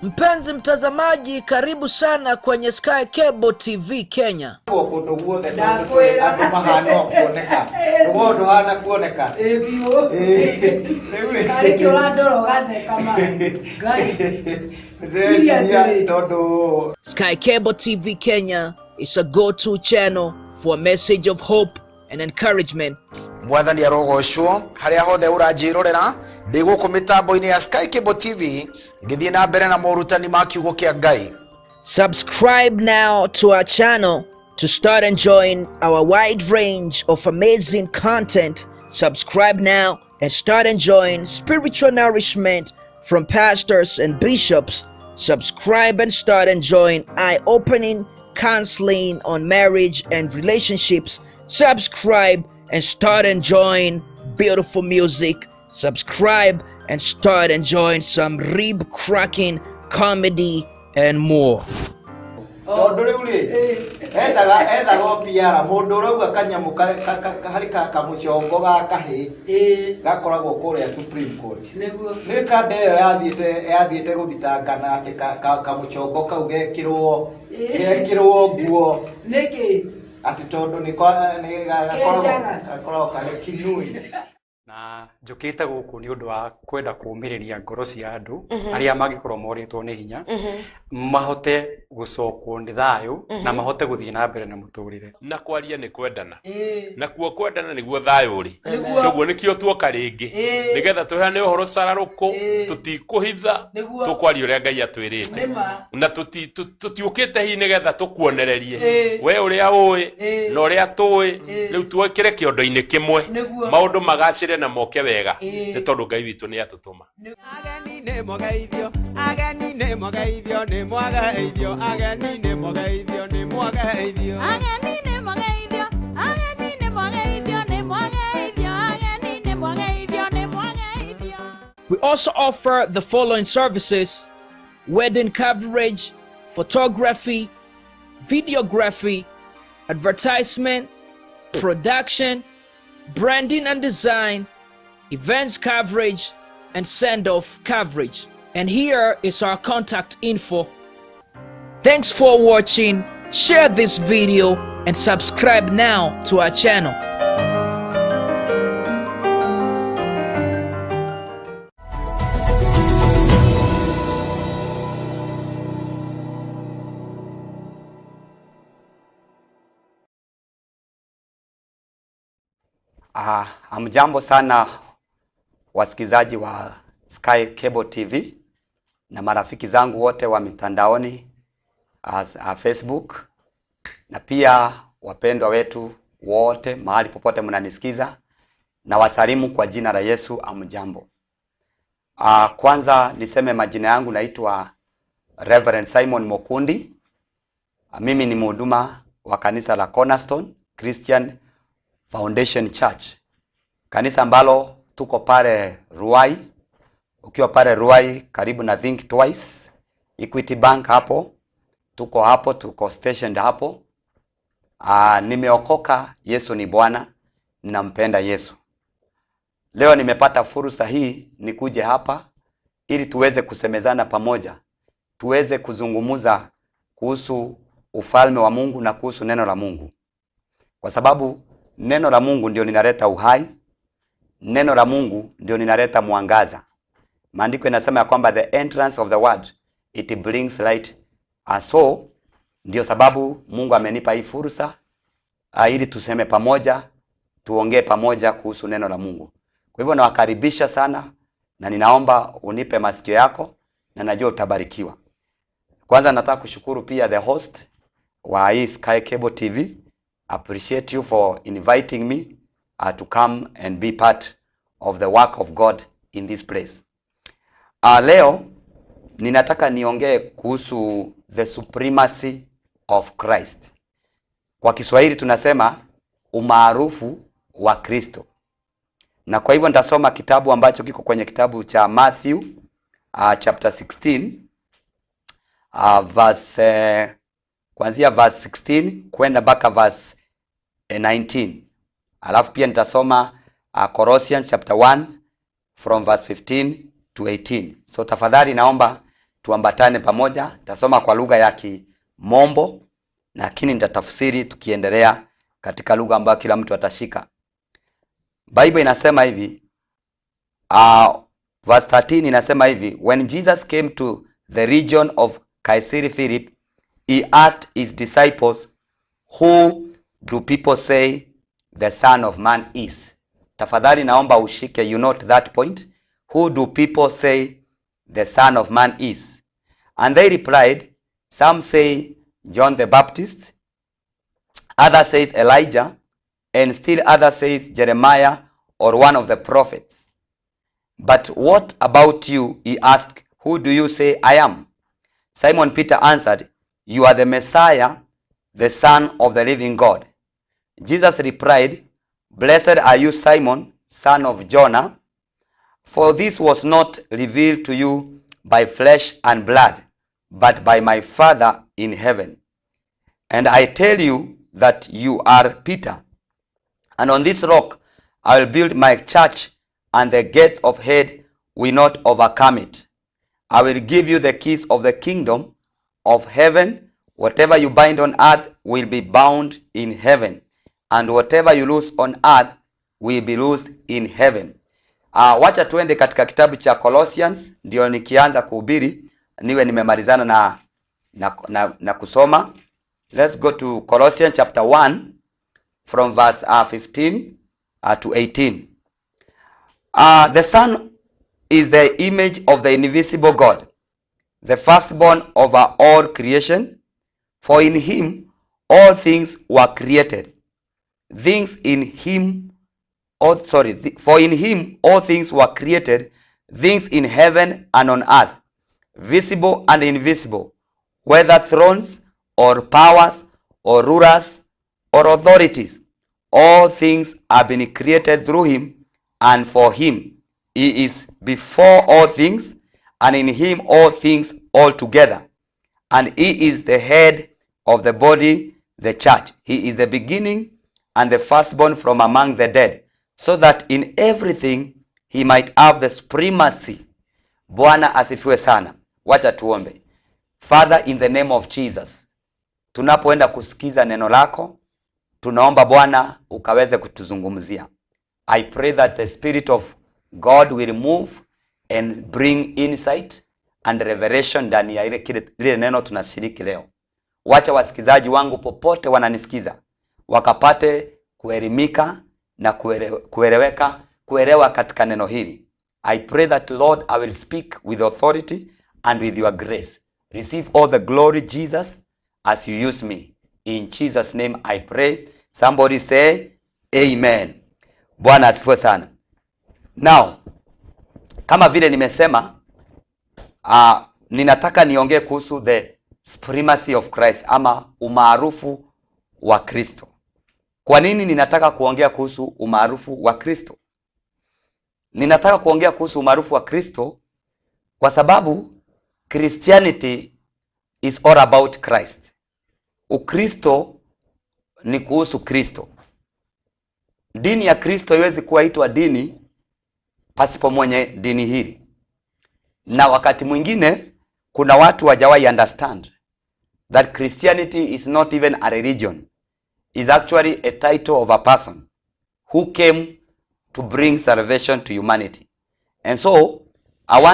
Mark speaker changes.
Speaker 1: Mpenzi mtazamaji, karibu sana kwenye Sky Cable TV Kenya.
Speaker 2: Kũndũ guothe
Speaker 3: Ndakwĩra.
Speaker 2: Andũ mahana o kuoneka rũgongo ndũhana kuoneka.
Speaker 3: Ĩ biũ.
Speaker 2: Rĩu rĩ
Speaker 3: Tarĩ kĩ ũrandora ũgatheka ma Ngai.
Speaker 2: Ndĩreciria
Speaker 3: Seriously.
Speaker 2: tondũ
Speaker 1: Sky Cable TV Kenya is a go-to channel for a message of hope and encouragement.
Speaker 4: Mwathani arogocwo harĩa hothe ũranjĩrorera ndĩ gũkũ mĩtambo-inĩ ya Sky Cable TV ngĩthiĩ na mbere na morutani ma kiugo kĩa Ngai.
Speaker 1: Subscribe now to our channel to start enjoying our wide range of amazing content. Subscribe now and start enjoying spiritual nourishment from pastors and bishops. Subscribe and start enjoying eye-opening counseling on marriage and relationships. Subscribe and start enjoying beautiful music. Subscribe and start enjoying some rib-cracking comedy and more.
Speaker 2: Tondũ rĩu rĩ ethaga o PR mũndũ ũrauga kanyamũ harĩ kamũcongo ga kahĩ gakoragwo kũrĩa Supreme Court.
Speaker 3: Nĩguo.
Speaker 2: Nĩ kanda ĩyo yathiĩte gũthitangana atĩ kamũcongo kau gekĩrwo nguo.
Speaker 3: Nĩkĩ?
Speaker 2: Atĩ tondũ nĩ
Speaker 3: Kenjaga.
Speaker 2: Gakoragwo karĩ kinui.
Speaker 5: Na njũkĩte gũkũ nĩ ũndũ wa kwenda kũũmĩrĩria ngoro cia andũ arĩa mangĩkorwo morĩtwo nĩ hinya, mahote gũcokwo nĩ thayũ na mahote gũthiĩ na mbere na mũtũrĩre.
Speaker 6: Na kwaria nĩ kwendana.
Speaker 3: Ĩ.
Speaker 6: Nakuo kwendana nĩguo thayũ ũrĩ.
Speaker 3: Nĩguo.
Speaker 6: Toguo nĩkĩo tuoka rĩngĩ nĩgetha tũheane ũhoro cararũkũ. Tũtikũhitha.
Speaker 3: Nĩguo.
Speaker 6: Tũkwaria ũrĩa Ngai atwĩrĩte.
Speaker 3: Nĩma.
Speaker 6: Na tũtiũkĩte hihi nĩgetha tũkuonererie we ũrĩa ũĩ na ũrĩa tũĩ rĩu tuĩkĩre kĩondo-inĩ kĩmwe.
Speaker 3: Nĩguo.
Speaker 6: Maũndũ magacĩre na moke wega nĩ tondũ Ngai witũ nĩ atũtũma.
Speaker 7: Ageni nĩ mwageithio, ageni nĩ mwageithio, nĩ mwageithio, ageni nĩ mwageithio, nĩ mwageithio.
Speaker 8: Ageni nĩ mwageithio, ageni nĩ mwageithio, nĩ mwageithio, ageni nĩ mwageithio, nĩ mwageithio.
Speaker 1: We also offer the following services: wedding coverage, photography, videography, advertisement, production, branding and design, events coverage, and send-off coverage. And here is our contact info. Thanks for watching. Share this video and subscribe now to our channel.
Speaker 9: Hamjambo sana wasikizaji wa Sky Cable TV na marafiki zangu wote wa mitandaoni, Facebook, na pia wapendwa wetu wote mahali popote mnanisikiza, na wasalimu kwa jina la Yesu. Hamjambo. Kwanza niseme majina yangu, naitwa Reverend Simon Mokundi. Mimi ni mhuduma wa kanisa la Cornerstone Christian Foundation Church, kanisa ambalo tuko pale Ruai. Ukiwa pale Ruai karibu na Think Twice, Equity Bank hapo, tuko hapo, tuko stationed hapo. Nimeokoka, Yesu ni Bwana, ninampenda Yesu. Leo nimepata fursa hii nikuje hapa ili tuweze kusemezana pamoja, tuweze kuzungumuza kuhusu ufalme wa Mungu na kuhusu neno la Mungu. Kwa sababu neno la Mungu ndio linaleta uhai, neno la Mungu ndio linaleta mwangaza. Maandiko inasema ya kwamba the entrance of the word it brings light. So ndio sababu Mungu amenipa hii fursa ili tuseme pamoja, tuongee pamoja kuhusu neno la Mungu. Kwa hivyo nawakaribisha sana na ninaomba unipe masikio yako na najua utabarikiwa. Kwanza nataka kushukuru pia the host wa hii Sky Cable TV. Appreciate you for inviting me to come and be part of the work of God in this place. Leo ninataka niongee kuhusu the supremacy of Christ. Kwa Kiswahili tunasema umaarufu wa Kristo. Na kwa hivyo nitasoma kitabu ambacho kiko kwenye kitabu cha Matthew chapter 16 verse kuanzia verse 16 kwenda mpaka verse 19. Alafu pia nitasoma Colossians chapter 1 from verse 15 to 18. So tafadhali naomba Tuambatane pamoja. Nitasoma kwa lugha ya Kimombo, lakini nitatafsiri tukiendelea katika lugha ambayo kila mtu atashika. Bible inasema hivi, verse 13 inasema hivi, when Jesus came to the region of Caesarea Philip, he asked his disciples, who do people say the Son of Man is? Tafadhali naomba ushike, you note that point. Who do people say the Son of Man is? And they replied, some say John the Baptist, others says Elijah, and still others says Jeremiah or one of the prophets. But what about you? He asked, who do you say I am? Simon Peter answered, you are the Messiah, the Son of the living God. Jesus replied, blessed are you, Simon, son of Jonah, for this was not revealed to you by flesh and blood, but by my Father in heaven. And I tell you that you are Peter, and on this rock I will build my church, and the gates of hell will not overcome it. I will give you the keys of the kingdom of heaven. Whatever you bind on earth will be bound in heaven, and whatever you loose on earth will be loosed in heaven. Wacha tuende katika kitabu cha Colossians, ndio nikianza kuhubiri niwe nimemalizana na kusoma. Let's go to Colossians chapter 1 from verse 15 to 18. The Son is the image of the invisible God, the firstborn over all creation. For in him all things were created. Things in him, oh, sorry, for in him all things were created, things in heaven and on earth, visible and invisible, whether thrones or powers or rulers or authorities. All things have been created through him and for him. He is before all things, and in him all things all together. And he is the head of the body, the church. He is the beginning and the firstborn from among the dead, so that in everything he might have the supremacy. Bwana asifiwe sana. Wacha tuombe. Father, in the name of Jesus, tunapoenda kusikiza neno lako, tunaomba Bwana ukaweze kutuzungumzia. I pray that the Spirit of God will move and bring insight and revelation ndani ya lile neno tunashiriki leo. Wacha wasikizaji wangu popote wananisikiza wakapate kuelimika na kuelewa katika neno hili. I pray that Lord, I will speak with authority and with your grace. Receive all the glory, Jesus, as you use me. In Jesus' name I pray. Somebody say amen. Bwana asifiwe sana. Now, kama vile nimesema, ninataka niongee kuhusu the supremacy of Christ ama umaarufu wa Kristo. Kwa nini ninataka kuongea kuhusu umaarufu wa Kristo? Ninataka kuongea kuhusu umaarufu wa Kristo kwa sababu Christianity is all about Christ. Ukristo ni kuhusu Kristo. Dini ya Kristo haiwezi kuitwa dini pasipo mwenye dini hili. Na wakati mwingine kuna watu hawajawahi understand that Christianity is not even a religion. Is actually a title of a person who came to bring salvation to humanity. And so